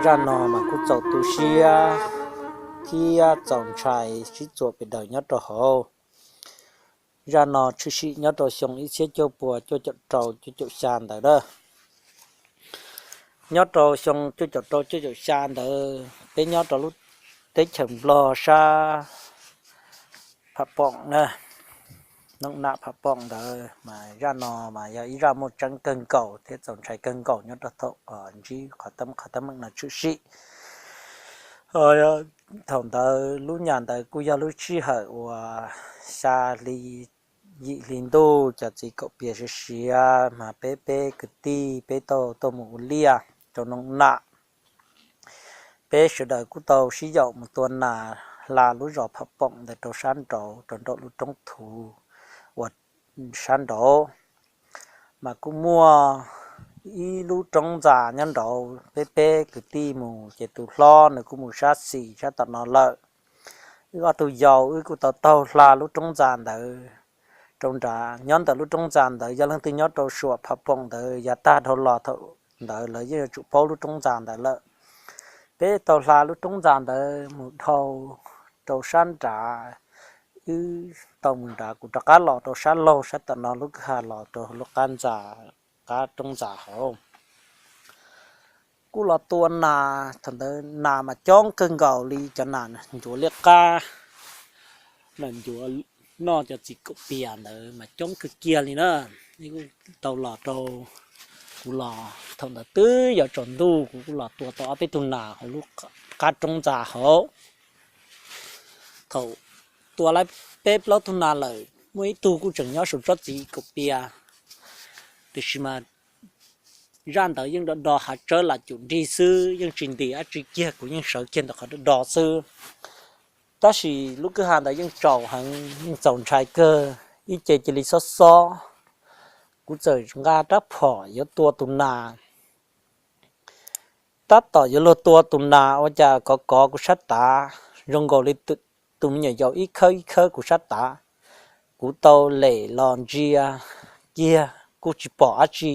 Zaj no mas kuj txaus tu siab thiab txaus ntshai sib txuas pes daws nyob rau hauv. Zaj no tshwm sim nyob rau xyoo ib txhiab cuaj pua cuaj caum rau cuaj caum xya ntawd a. Nyob rau xyoo cuaj caum rau cuaj caum xya ntawd peb nyob rau lub teb chaws Nplog sab Pham Poom na, Noom Nam Pham Poom ntawd mas zaj no mas yog ib zaj muaj tseeb kawg nkaus thiab txaus ntshai kawg nkaus nyob rau thaum ntsib qhov teeb meem no tshwm sim. Thaum ntawd lub nyam ntawd kuj yog lub sij hawm uas xya hli yim hli ntuj, cov txiv kaum pias siav siav mas peb peb kwv tij peb tau tuaj mus ua liaj rau Noom Nam. Peb sawv daws kuj tau sib yaum mus tua nas hla lub zos Pham Poom ntawd rau sab nraud rau nraum lub roob thuv uas sab nraud mas kuj muaj ib lub roob ntxa nyob nraud. Peb peb kwv tij mus ces tus hlob nws kuj mus sab xis sab tom no lawm. Wb ob tug yau wb kuj tau taug hla lub roob ntxa ntawd rau nrad. Nyob ntawm lub roob ntxa ntawd yog leej twg nyob rau suam Pham Poom ntawd yav tag dhau los thaum ntawd lawv yeej yuav tsum paub lub roob ntxa ntawd lawm. Peb tau hla lub roob ntxa ntawd mus dhau rau sab nrad, wb tau mus nrad kuv rov qab los rau sab laug sab tom no lub kwj ha los rau lub qab ntxa, qab roob ntxa hauv. Kuj los tua nas, thaum ntawd nas mas coob kawg nkaus li, cov nas ncuav liab qab, nas ncuav noj cov txiv kaum pias ntawd mas coob kawg kiag li na. Kuj tau los rau, kuv los thaum ntawd twb yuav tsaus ntuj kuv kuj los tua tau ob peb tug nas hauv lub qab roob ntxa hauv. Thaum tua lawm peb plaub tug nas lawm muaj ib tug kuj tseem nyob saum tsob txiv kaum pias, tiam sis mas zaj ntawd yeej do do hav tsawb lam cum nrig xwb, yeej tsis ntim dab tsi kiag, kuv yeej sawv kiag ntawm qhov do do xwb. Tab sis lub kwj ha ntawd yeej tsaus heev, yeej txaus ntshai kawg, ib ce cia li xob xob. Kuv txawm nqa rab phom yuav tua tus nas. Tab tom yuav luag tua tus nas ua cas kov kov kuv sab tav zoo nkaus li tus me nyuam yaus ib khawb ib khawb kuv sab tav. Kuv tau lem los ntsia kiag kuj tsis pom dab tsi.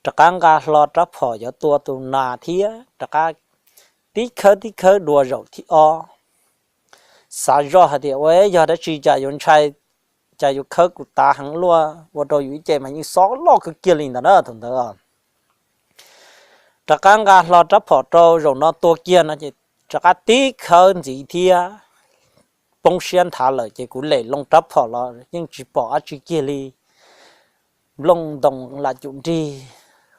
Rov qab nqa hlo rab phom yuav tua tus nas thiab rov qab tib khawb tib khawb dua zaum thib ob. Xav zoj hais tias ua yog dab tsi cas yuav ntshai, cas yuav khawb kuv tav heev luaj, ua rau yus ib ce mas yeej xob loj kawg kiag li ntawd na thaum ntawd. Rov qab nqa hlo rab phom rau zaum no tua kiag no ces rov qab tib khawb ntxiv thiab. Poob siab nthav lawm ces kuv lem loo rab phom los yeej tsis pom dab tsi kiag li. Nplooj ntoos lam cum nrig,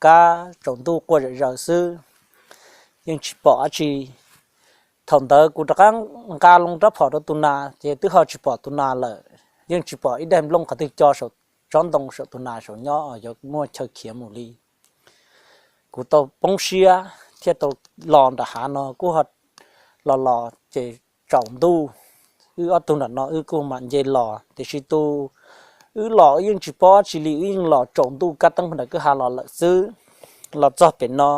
kab tsaus ntuj quaj zom zaws xwb, yeej tsis pom dab tsi. Thaum ntawd kuv rov qab nqa loo rab phom rau tus nas ces twb ho tsis pom tus nas lawm, yeej tsis pom ib daim nplooj qhov twg co saum tsob ntoo saum tus nas saum nyob yuav muaj chaw khiav mus li. Kuv tau poob siab thiaj tau los nram hav no kuj los los ces tsaus ntuj. Wb ob tug nram no wb kuj mam nce los tiam sis tus wb los wb yeej tsis paub dab tsi li, wb yeej los tsaus ntuj kab teeb nram kwj ha los lawm xwb. Los txog pem no,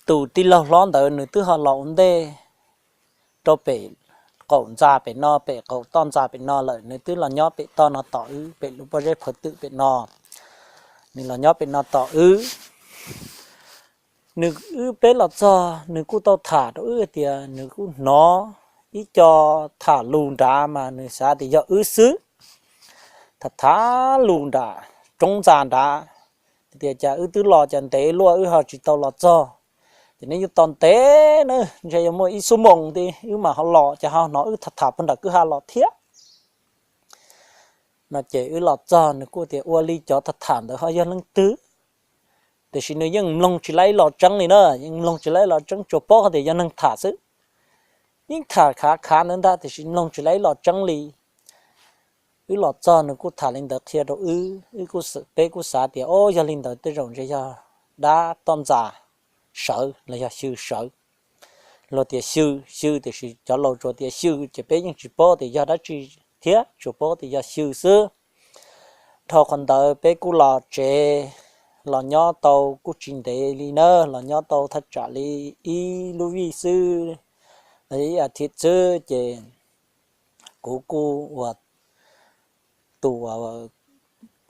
tus tij laug hlob ntawd nws twb ho los ua ntej rau pem qaum ntxa pem no, pem qaum toj ntxa pem no lawm, nws twb los nyob pem toj no tos wb, pem lub pob zeb phawv twm pem no. Nws los nyob pem no tos wb. Nws, wb peb los txog nws kuj tau tham rau wb tias nws kuj hnov ib co tham lus nrad mas nws xav tias yog wb xwb. Tham tham lus nram roob ntxa nrad tias cas wb twb los cas ntev luaj wb ho tsis tau los txog, ces nws yuav tos ntev na, ntshe yuav muaj ib xuab moos ti wb mam ho los, ces ho hnov wb tham tham puag nram kwj ha los thiab. No ces wb los txog nws kuj tias ua li cov tham tham ntawd ho yog leej twg, tiam sis nws yeej mloog tsis laib los tseeb li na, yeej mloog tsis laib los tseeb, tsuas paub hais tias yog neeg tham xwb. Yeej tham khav khav ntawd ntag tiam sis mloog tsis laib los tseeb li. Wb los txog nws kuj tham li ntawd qhia rau wb, wb kuj, peb kuj xav tias o yog li ntawd tej zaum ntshe yog dab toj ntxas sawv los yog xyw sawv. Luag tias xyw xyw tiam sis cov laus tsuas tias xyw ces peb yeej tsis paub tias yog dab tsi thiab, tsuas paub tias yog xyw xwb. Dhau qhov ntawd peb kuj los tsev, los nyob tau kuj tsis ntev li na, los nyob tau thaj tsam li ib lub vij xwb, los ib as thiv xwb ces kuv kuj ua tus,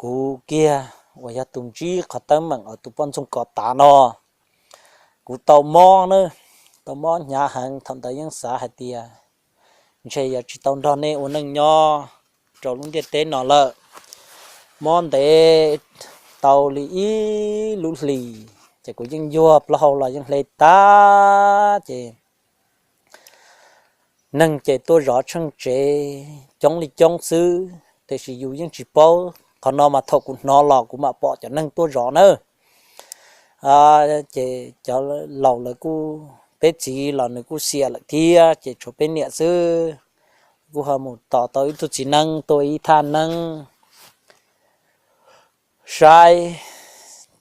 kuv kiag uas yog tus ntsib qhov teeb meem uas tus poj ntxoog kov tav no, kuv tau mob na, tau mob hnyav heev. Thaum ntawd yeej xav hais tias ntshe yuav tsis tau nrog nej ua neej nyob rau lub ntiaj teb no lawm. Mob ntev tau li ib lub hlis ces kuv yeej yuag plaub hau los yeej hle tag ces neeg ces tuaj zov tsheej tsev coob li coob xwb, tiam sis yus yeej tsis paub. Qhov no mas thaum kuv hnov los kuv mam pom cov neeg tuaj zov na. Ces cov laus lawv kuj, peb txiv los nws kuj xiam lawm thiab, ces tshuav peb niam xwb. Kuj ho mus tos tau ib tug txiv neeb tuaj ib thaj neeb saib,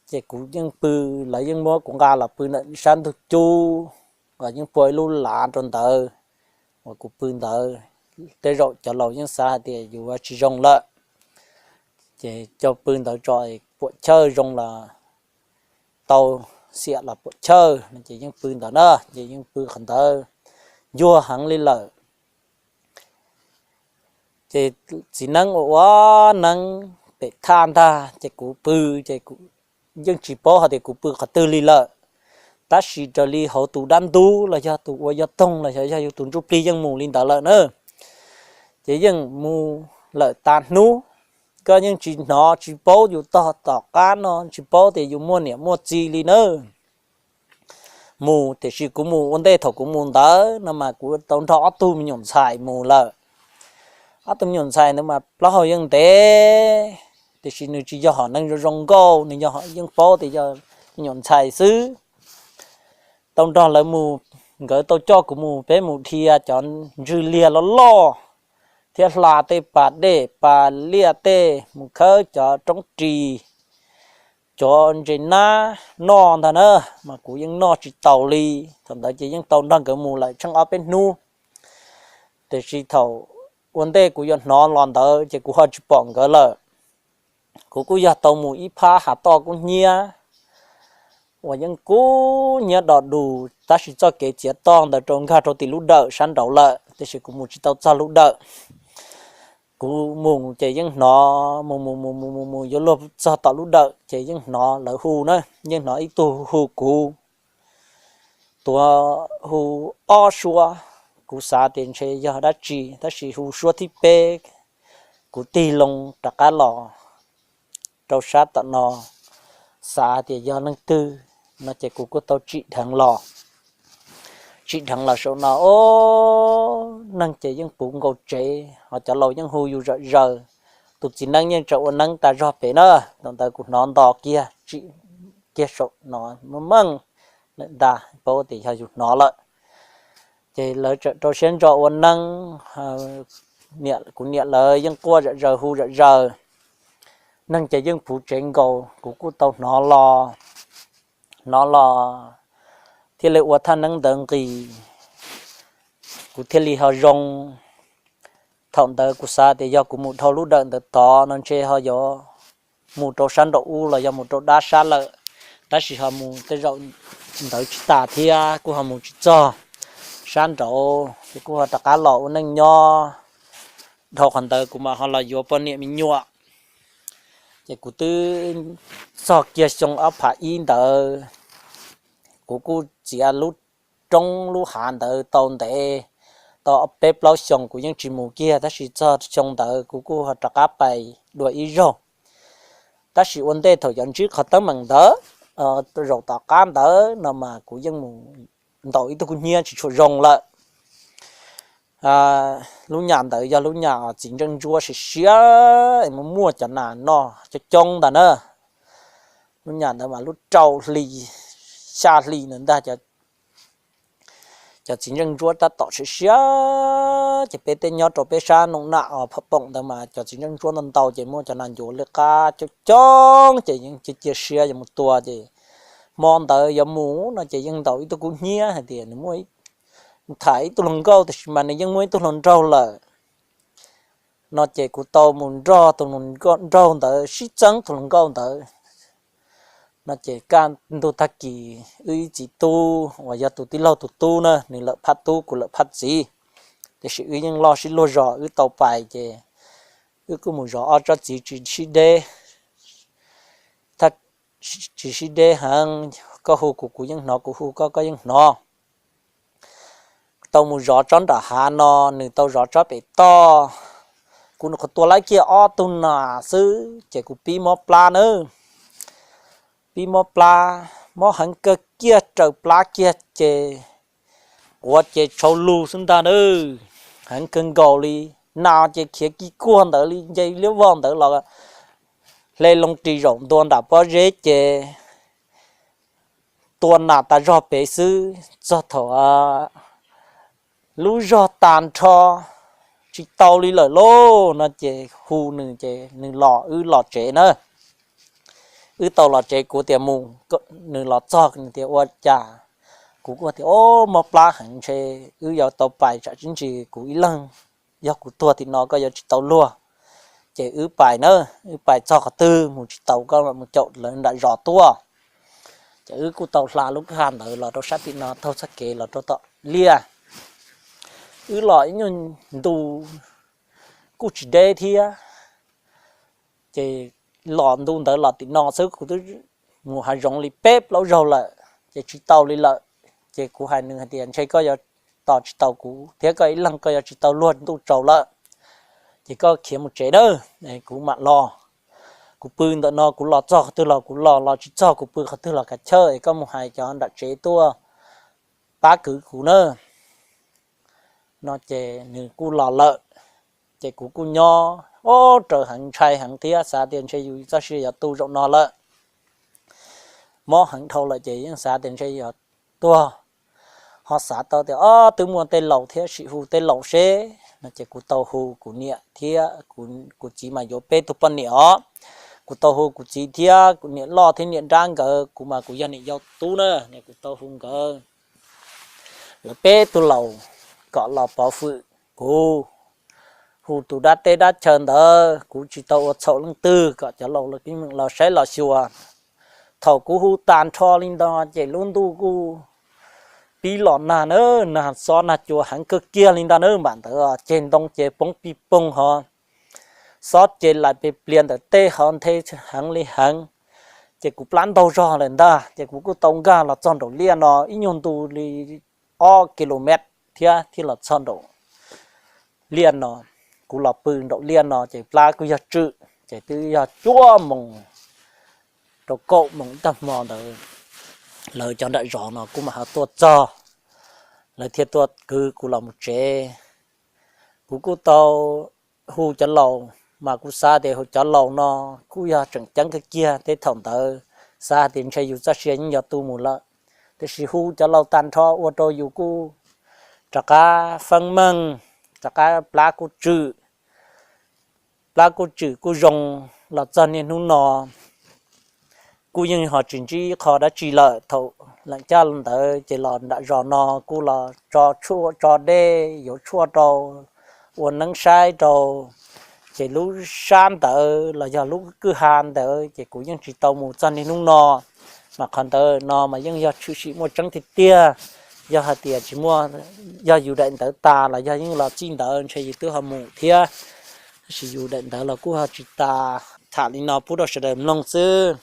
ces kuv yeej pw, lawv yeej muab kuv nqa los pw ntawm sab ntug cub, los yeej pua ib lub lav rau ntawd uas kuv pw ntawd. Tej zaum cov laus yeej xav hais tias yus tsis zoo lawm, ces coj pw ntawd tso, puam chawj zoo los tau, xiam los puam chawj no ces yeej pw ntawd na, ces yeej pw qhov ntawd yuag heev li lawm. Ces txiv neeb ua ua neeb pem thaj ntag, ces kuv pw, ces yeej tsis paub hais tias kuv pw qhov twg li lawm. Tab sis raws li hauv tus dab ntub los yog tus ua yog toog los yog yus tus ntsuj plig yeej mus li ntawd lawm na. Ces yeej mus lawm tas hnub, koj yeej tsis hnov tsis paub, yus tog tom qab no tsis paub tias yus muaj niam muaj txiv li na. Mus, tiam sis kuv mus ua ntej, thaum kuv mus ntawd no mas kuv tau nrog ob tug me nyuam ntxhais mus lawm. Ob tug me nyuam ntxhais ntawd mas plaub hau yeej ntev, tiam sis nws tsis yog hom neeg zoo zoo nkauj, nws yog, yeej paub tias yog me nyuam ntxhais xwb. Tau nrog lawv mus, nkawd tau coj kuv mus, peb mus dhia cov ntswg liag loj loj thiab hla tej pas dej pas liaj tej, mus khawb cov roob ris, cov ntses nab noj ntag na, mas kuv yeej noj tsis taus li. Thaum ntawd ces yeej tau nrog nkawd mus lawm tsheej ob peb hnub, tiam sis thaum ua ntej kuv yuav hnov los ntawd ces kuv ho tsis pom nkawd lawm. Kuv kuj yog tau mus ib phab hav toj kub hnyiab uas yeej kub hnyiab do dus, tab sis txoj kev txiav toj ntawd rau nkag rau tim lub dawm sab nraud lawm, tiam sis kuv mus tsis tau txog lub dawm. Kuv mus ces yeej hnov, mus mus mus mus mus mus yuav luag txog tom lub dawm ces yeej hnov lawv hu na, yeej hnov ib tug hu kuv, tuav hu ob suab. Kuv xav tias ntshe yog dab tsi, tab sis hu suab thib peb, kuv tig loo rov qab los rau sab tom no, xav tias yog leej twg no ces kuv kuj tau tsim dheev los. Tsim dheev los saum no, o, neeg ces yeej puv nkaus tsev, ho cov laus yeej hu yus zom zaws. Tus txiv neeb yeej tseem ua neeb tas zog pem na. Thaum ntawd kuv hnov nto kiag, tsim kiag saum no, meej meej lawm ntag, paub tias yog yus hnov lawm. Ces lawv tseem rau siab ntso ua neeb, kuv niam lawv yeej quaj zom zaws hu zom zaws. Neeg ces yeej puv tsev nkaus, kuv kuj tau hnov los, hnov los thiaj li ua thaj neeb ntawd nqis, kuv thiaj li ho zoo. Thaum ntawd kuv xav tias yog kuv mus dhau lub dawm ntawd tod no ntshe ho yuav mus rau sab nraum ub los yog mus rau dab sab lawm, tab sis ho mus tej zaum ntawd tsis tas thiab, kuj ho mus tsis txog sab nraud, ces kuj ho rov qab los ua neej nyob. Dhau qhov ntawd kuv mam ho los yuav poj niam me nyuam. Ces kuv twb txog kiag xyoo ob phav ib ntawd, kuv kuj txiav lub roob lub hav ntawd tau ntev, tau peb plaub xyoos kuv yeej tsis mus kiag, tab sis txog xyoo ntawd kuv kuj ho rov qab pais dua ib zaug. Tab sis ua ntej thaum yuav ntsib qhov teeb meem ntawd, zaum tom qab ntawd no mas kuv yeej mus ntaus ib tug kub hnyiab tsis tshua zoo lawm. Lub nyam ntawd yog lub nyam txiv ntseej ntsuab siav siav, muaj muaj cov nas noj coob coob ntag na. Lub nyam ntawd mas lub rau hli, xya hli ntawd ntag, cov txiv ntseej ntsuab tab tom siav siav, ces peb tej nyob rau peb sab Noom Nam os, Pham Poom ntawd mas cov txiv ntseej ntsuab ntau ntau, ces muaj cov nas ncuav lwj qab coob coob, ces yeej cia cia siab yuav mus tua. Ces hmo ntawd yuav mus no ces yeej ntaus ib tug kub hnyiab hais tias nws muaj, tham ib tug hluas nkauj, tiam sis mas nws yeej muaj ib tug hluas nraug lawm no, ces kuv tau mus nrog tus hluas nraug ntawd sib txeeb tus hluas nkauj ntawd no. Ces kaj ntug tag kis wb ib txiv tub uas yog tus tij laug tus tub na, nws lawm phaj tub kuv lawm phaj txiv, tiam sis wb yeej loj sib luag zos, wb tau pais ces wb kuj mus zov ob tsob txiv tsis sib deb, tsis sib deb heev. koj hu kuv kuv yeej hnov, kuv hu koj koj yeej hnov. Tau mus zov tsob nram hav no, nws tau zov tsob pem toj. Kuv nws qhov tua laib kiag ob tug nas xwb ces kuv pib mob plab nawb. Pib mob plab, mob heev kawg kiag, raws plab kiag ces quav ces tshau lug xwb ntag nawb. Heev kawg nkaus li, nas ces khiav kig kuag ntawd li, nce liab vog ntawd los hle loo ris zaum ntua nram pob zeb ces tua nas tas zog pem xwb, txog thaum lub zog tag nrho tsis tau li lawm lauj no ces hu nws ces nws los, wb los tsev na. Wb tau los tsev, kuv tias mus, nws los txog nws tias ua cas, kuv kuj tias o, mob plab heev, ntshe wb yuav tau pais tsam tsis ntsis kuv ib leeg, yog kuv tuag tim no koj yuav tsis tau luag. Ces wb pais na, wb pais txog qhov twg mus tsis tau, koj mus caum lawv nram zos tuaj. Ces wb kuj tau hla lub kwj ha ntawd los rau sab tim no taug txoj kev los rau tom liaj. Wb los ib nyuag ntu kuj tsis deb thiab, ces los ntu ntawd los tim no xwb kuv twb mus hav zoov li peb plaub zaug lawm ces tsis tau li lawm. Ces kuv hais nws hais tias ntshe koj yuav tos tsis tau kuv thiab, koj ib leeg koj yuav tsis tau luag, ntuj tsaus lawm, ces koj khiav mus tsev nawb, kuv mam los. Kuv pw ntawm no, kuv los txog qhov twg los kuv los, los tsis txog kuv pw qhov twg los kav chawj es koj mus hais cov nram tsev tuaj pab kwv kuv na no ces nws kuj los lawm. Ces kuv kuj nyob, o, raws heev, ntshai heev thiab, xav tias ntshe yus txoj sia yuav tu zaum no lawm. Mob heev dhau lawm ces yeej xav tias ntshe yog tuag. Ho xav tau tias o, twb muaj tej laus thiab, sim hu tej laus seb no ces kuv tau hu kuv niam thiab kuv txiv mas yuav peb tug poj niam os. Kuv tau hu kuv txiv thiab kuv niam loj thiab niam nrab nkawd, kuv mas kuv yog niam yau tub na, kuv tau hu nkawd, lawv peb tug laus kom los pov hwm kuv. Hu tus dab teb dab chaw ntawd kuv tsis tau ua txhaum leej twg, kom cov laus los saib los xyuas. Thaum kuv hu tag nrho li ntawd ces lub ntuj kuj pib los nag na, nag xob nag cua heev kawg kiag li ntag na. Npam ntawd ceg ntoo ces poob pij poog hov, xob ces laim pes plias ntawm tej hov nthe heev li heev. Ces kuv plab ntaug zog lawm ntag, ces kuv kuj tau nkag los txog nraum liaj no ib nyuag ntu li ob ki lo mev thiab thiaj los txog nraum liaj no. Kuv los pw nraum liaj no ces plab kuj yog tswm, ces twb yog cuaj moos rau kaum moos tag hmo ntawd, lawv cov nram zos no kuj mam ho tuaj txog, lawv thiaj tuaj kwv kuv los mus tsev. Kuv kuj tau hu cov laus, mas kuv xav tias hu cov laus no kuj yog tseem ceeb kawg kiag, tej thaum ntawd xav hais tias ntshe yus txoj sia yeej yuav tu mus lawm. Tiam sis hu cov laus tag nrho ua rau yus kuj rov qab feeb meej, rov qab plab kuj tswm, plab kuj tswm kuj zoo los txog niaj hnub no kuj yeej ho tsis ntsib qho dab tsi lawm. Thaum leem caj ntawd ces los nram zos no kuj los tso tshuaj tso dej, yuav tshuaj rau, ua neeb saib rau, ces lub sab ntawd los yog lub kwj ha ntawd ces kuv yeej tsis tau mus txog niaj hnub no. Mas qhov ntawd no mas yeej yog tshwm sim muaj tseeb tiag tiag. Yog hais tias tsis muaj, yog yus daim ntawv tas los yog yeej los txij ntawd ntshe yus twb ho mus thiab, tab sis yus daim ntawv los kuj ho tsis tas. Tham li no pub rau sawv daws mloog xwb.